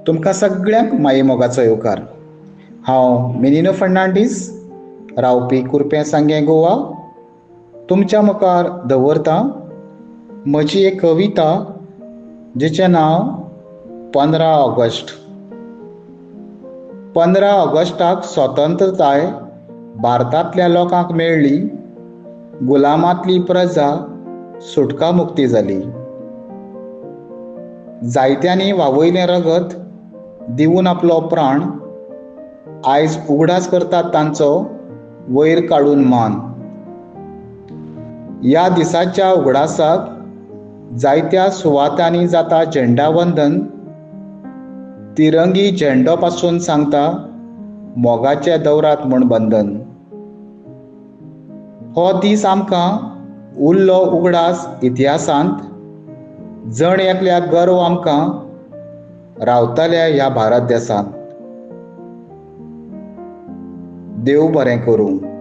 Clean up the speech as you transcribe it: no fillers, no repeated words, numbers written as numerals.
तुमकां सगळ्यांक मायेमोगाचो येवकार. हांव मिनिनो फर्नांडीस, रावपी कुर्पें सांगें गोवा. तुमच्या मुखार दवरतां म्हजी एक कविता जिचें नांव 15 ऑगस्ट. 15 ऑगस्टाक स्वतंत्रताय भारतांतल्या लोकांक मेळ्ळी. गुलामांतली प्रजा सुटका मुक्ती जाली. जायत्यांनी व्हांवयलें रगत दिवन आपलो प्राण, आयज उगडास करतात तांचो वयर काडून मान. ह्या दिसाच्या उगडासाक जायत्या सुवातांनी जाता झेंडावंदन. तिरंगी झेंडो पासून सांगता मोगाचे दवरात म्हूण बंधन. हो दीस आमकां उरलो उगडास इतिहासांत, जण एकल्याक गर्व आमकां रावतल्या ह्या भारत देशांत. देव बरें करूं.